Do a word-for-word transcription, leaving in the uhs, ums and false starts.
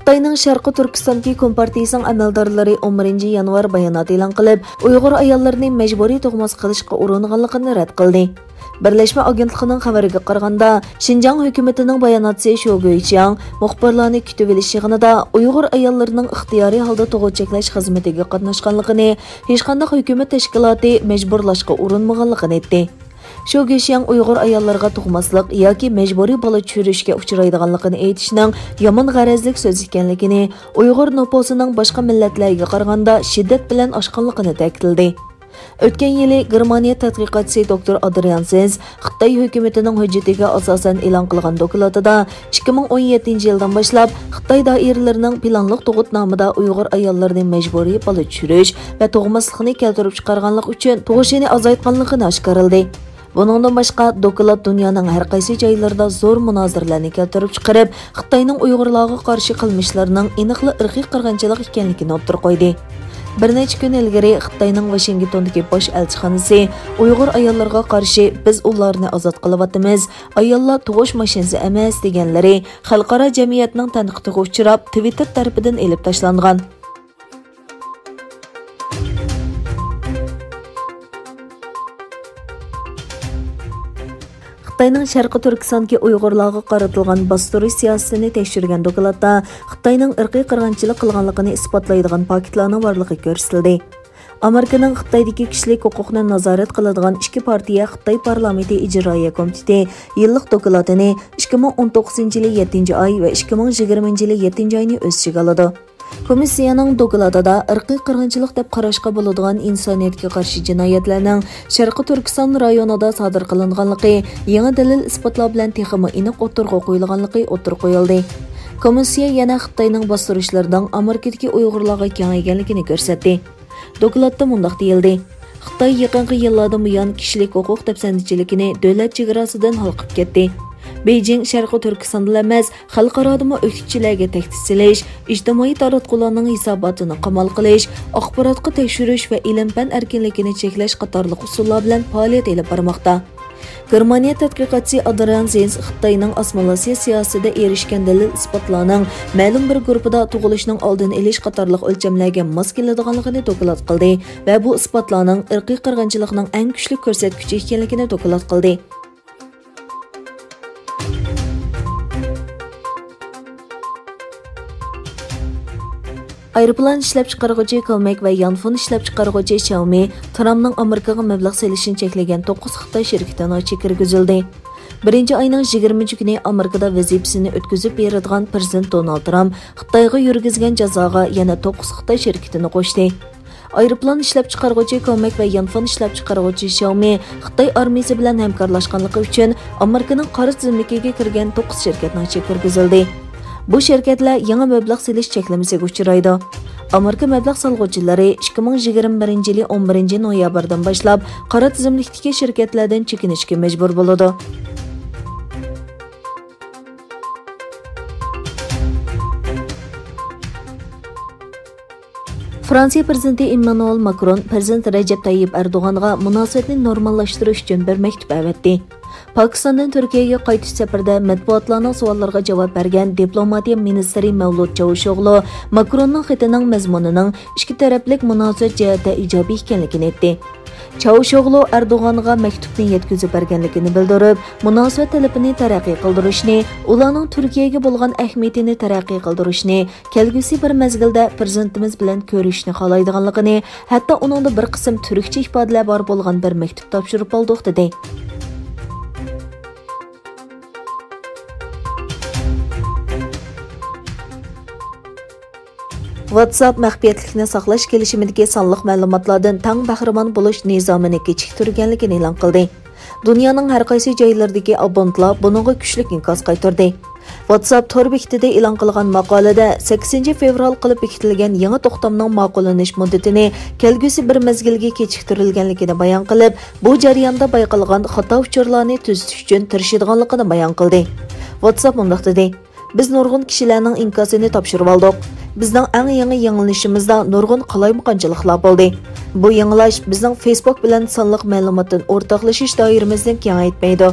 خىتاينىڭ شەرقىي تۈركىستاندىكى كومپارتىيىسىنىڭ ئەمەلدارلىرى ئون بىرىنچى يانۋار بايانات ئېلان قىلىپ، ئۇيغۇر ئاياللىرىنى مەجبۇرىي تۇغماس قىلىشقا ئۇرۇنغانلىقىنى رەت قىلدى. بىرلەشمە ئاگېنتلىقىنىڭ خەۋىرىگە قارىغاندا، شىنجاڭ ھۆكۈمىتىنىڭ باياناتچىسى شو گۇيچياڭ مۇخبىرلارنى كۈتۈۋېلىش يىغىنىدا ئۇيغۇر ئاياللىرىنىڭ ئىختىيارىي ھالدا تۇغۇت چەكلەش خىزمىتىگە قاتناشقانلىقىنى، ھېچقانداق ھۆكۈمەت تەشكىلاتى مەجبۇرلاشقا ئۇرۇنمىغانلىقىنى ئېيتتى. شو گېشياڭ ئۇيغۇر ئاياللىرىغا تۇغماسلىق ياكى مەجبۇرىي بالا چۈشۈرۈشكە ئۇچرايدىغانلىقىنى ئېيتىشنىڭ يامان غەرەزلىك سۆز ئىكەنلىكىنى، ئۇيغۇر نوپۇسىنىڭ باشقا مىللەتلەرگە قارىغاندا شىددەت بىلەن ئاشقانلىقىنى تەكىتلىدى. ئۆتكەن يىلى گېرمانىيە تەتقىقاتچىسى دوكتور ئادرىان زېنز خىتاي ھۆكۈمىتىنىڭ ھۆججىتىگە ئاساسەن ئېلان قىلغان دوكلاتىدا، ئىككى مىڭ ئون يەتتىنچى يىلدىن باشلاپ خىتاي دائىرىلىرىنىڭ پىلانلىق تۇغۇتنامىدا ئۇيغۇر ئاياللىرىنى مەجبۇرىي بالا چۈشۈرۈش ۋە تۇغماسلىقنى كەلتۈرۈپ چىقارغانلىقى ئۈچۈن تۇغۇشىنى ئازايتقانلىقىنى ئاشكارىلىدى. بۇنىڭدىن باشقا، دوكلات دۇنيانىڭ ھەر قايسى جايلىرىدا زور مۇنازىرىلەرنى كەلتۈرۈپ چىقىرىپ، خىتاينىڭ ئۇيغۇرلارغا قارشى قىلمىشلىرىنىڭ ئېنىقلا ئىرقىي قىرغىنچىلىق ئىكەنلىكىنى ئوتتۇرىغا قويدى. بىر نەچچە كۈن ئىلگىرى خىتاينىڭ ۋاشىنگتوندىكى باش ئەلچىخانىسى ئۇيغۇر ئاياللىرىغا قارشى «بىز ئۇلارنى ئازاد قىلىۋاتىمىز، ئاياللار تۇغۇش ماشىنىسى ئەمەس» دېگەنلىرى خەلقئارا جەمئىيەتنىڭ تەنقىدىگە ئۇچراپ، تىۋىتتېر تەرىپىدىن ئېلىپ تاشلانغان. خىتاينىڭ شەرقىي تۈركىستاندىكى ئۇيغۇرلارغا قارىتىلغان باستۇرۇش سىياسىتىنى تەكشۈرگەن دوكلاتتا خىتاينىڭ ئىرقىي قىرغىنچىلىق قىلغانلىقىنى ئىسپاتلايدىغان پاكىتلارنىڭ بارلىقى كۆرسىتىلدى. ئامېرىكىنىڭ خىتايدىكى كىشىلىك ھوقۇقنى نازارەت قىلىدىغان ئىككى پارتىيە خىتاي پارلامېنتى ئىجرائىيە كومىتېتى يىللىق دوكلاتىنى ئىككى مىڭ ئون توققۇزىنچى يىلى يەتتىنچى ئاي ۋە ئىككى مىڭ يىگىرمىنچى يىلى يەتتىنچى ئاينى ئۆز ئىچىگە ئالىدۇ. كومىسسىيەنىڭ دوكلاتىدا ئىرقىي قىرغىنچىلىق دەپ قاراشقا بولىدىغان ئىنسانىيەتكە قارشى جىنايەتلەرنىڭ شەرقىي تۈركىستان رايونىدا سادىر قىلىنغانلىقى، يېڭى دەلىل-ئىسپاتلار بىلەن تېخىمۇ ئېنىق ئوتتۇرىغا قويۇلغانلىقى ئوتتۇرىغا قويۇلدى. كومىسسىيە يەنە خىتاينىڭ باستۇرۇشلىرىنىڭ ئامېرىكىدىكى ئۇيغۇرلارغا كېڭەيگەنلىكىنى كۆرسەتتى. دوكلاتتا مۇنداق دېيىلدى: خىتاي يېقىنقى يىللاردىن بۇيان كىشىلىك ھوقۇق دەپسەندىچىلىكىنى دۆلەت چېگراسىدىن ھالقىپ كەتتى. بېيجىڭ شەرقىي تۈركىستاندىلا ئەمەس، خەلقئارادىمۇ ئۆكتىچىلەرگە تەھدىت سېلىش، ئىجتىمائىي تاراتقۇلارنىڭ ھېساباتىنى قامال قىلىش، ئاخباراتقا تەكشۈرۈش ۋە ئىلىم-پەن ئەركىنلىكىنى چەكلەش قاتارلىق ئۇسۇللار بىلەن پائالىيەت ئېلىپ بارماقتا. گېرمانىيە تەتقىقاتچىسى ئادرىان زېنز خىتاينىڭ ئاسسىمىلياتسىيە سىياسىتىدە ئېرىشكەن دەلىل-ئىسپاتلارنىڭ مەلۇم بىر گۇرۇپپىدا تۇغۇلۇشنىڭ ئالدىنى ئېلىش قاتارلىق ئۆلچەملەرگە ماس كېلىدىغانلىقىنى دوكلات قىلدى ۋە بۇ ئىسپاتلارنىڭ ئىرقىي قىرغىنچىلىقنىڭ ئەڭ كۈچلۈك كۆرسەتكۈچى ئىكەنلىكىنى دوكلات قىلدى. ئايروپىلان ئىشلەپچىقارغۇچى كومەك ۋە يانفون ئىشلەپچىقارغۇچى شياۋمى ترامپنىڭ ئامېرىكىغا مەبلەغ سېلىشىنى چەكلىگەن توققۇز خىتاي شىركىتىنىڭ چېكىگە كىرگۈزۈلدى. بىرىنچى ئاينىڭ يىگىرمىنچى كۈنى ئامېرىكىدا ۋەزىپىسىنى ئۆتكۈزۈپ بېرىدىغان پىرېزىدېنت دونالد ترامپ خىتايغا يۈرگۈزگەن جازاغا يەنە توققۇز خىتاي شىركىتىنى قوشتى. ئايروپىلان ئىشلەپچىقارغۇچى كومەك ۋە يانفون ئىشلەپچىقارغۇچى شياۋمى خىتاي ئارمىيىسى بىلەن ھەمكارلاشقانلىقى ئۈچۈن ئامېرىكىنىڭ قارا تىزىملىكىگە كىرگەن توققۇز شىركەتنىڭ چېكى كىرگۈزۈلدى. بۇ شىركەتلەر يېڭى مەبلەغ سېلىش چەكلىمىسىگە ئۇچرايدۇ. ئامېرىكا مەبلەغ سالغۇچىلىرى ئىككى مىڭ يىگىرمە بىرىنچى يىلى ئون بىرىنچى نويابىردىن باشلاپ قارا تىزىملىكتىكى شىركەتلەردىن چېكىنىشكە مەجبۇر بولىدۇ. فرانسىيە پىرېزىدېنتى ئېممانۇئېل ماكرون پىرېزىدېنت رەجەپ تەييىپ ئەردوغانغا مۇناسىۋەتنى نورماللاشتۇرۇش ئۈچۈن بىر مەكتۇپ ئەۋەتتى. پاكىستاندىن تۈركىيەگە قايتىش سەپىرىدە مەتبۇئاتلارنىڭ سوئاللىرىغا جاۋاب بەرگەن دىپلوماتىيە مىنىستىرى مەۋلۇت چاۋۇشئوغلۇ ماكروننىڭ خېتىنىڭ مەزمۇنىنىڭ ئىككى تەرەپلىك مۇناسىۋەت جەھەتتە ئىجابىي ئىكەنلىكىنى ئېيتتى. چاۋۇشئوغلۇ ئەردوغانغا مەكتۇپنى يەتكۈزۈپ بەرگەنلىكىنى بىلدۈرۈپ، مۇناسىۋەت تەلىپىنى تەرەققىي قىلدۇرۇشنى، ئۇلارنىڭ تۈركىيەگە بولغان ئەھمىيىتىنى تەرەققىي قىلدۇرۇشنى، كەلگۈسى بىر مەزگىلدە پىرېزىدېنتىمىز بىلەن كۆرۈشۈشنى خالايدىغانلىقىنى، ھەتتا ئۇنىڭدا بىر قىسىم تۈركچە ئىپادىلەر بار بولغان بىر مەكتۇپ تاپشۇرۇپ ئالدۇق، دېدى. ۋاتساپ مەخپىيەتلىكنى ساقلاش كېلىشىمىدىكى سانلىق مەلۇماتلاردىن تەڭ بەھرىمەن بولۇش نىزامىنى كېچىكتۈرگەنلىكىنى ئېلان قىلدى. دۇنيانىڭ ھەر قايسى جايلىرىدىكى ئابونتلار بۇنىڭغا كۈچلۈك ئىنكاس قايتۇردى. ۋاتساپ تور بېكىتىدە ئېلان قىلغان ماقالىدە، سەككىزىنچى فېۋرال قىلىپ بېكىتىلگەن يېڭى توختامنىڭ ماقۇللىنىش مۇددىتىنى كەلگۈسى بىر مەزگىلگە كېچىكتۈرۈلگەنلىكىنى بايان قىلىپ، بۇ جەرياندا بايقالغان خاتا ئۇچۇرلارنى تۈزىتىش ئۈچۈن تىرىشىدىغانلىقىنى بايان قىلدى. ۋاتساپ مۇنداق دېدى: بىز نۇرغۇن كىشىلەرنىڭ ئىنكاسىنى تاپشۇرۇۋالدۇق. بىزنىڭ ئەڭ يېڭى يېڭىلىنىشىمىزدا نۇرغۇن قالايمىقانچىلىقلار بولدى. بۇ يېڭىلاش بىزنىڭ فېيسبۇك بىلەن سانلىق مەلۇماتتىن ئورتاقلىشىش دائىرىمىزنى كېڭەيتمەيدۇ.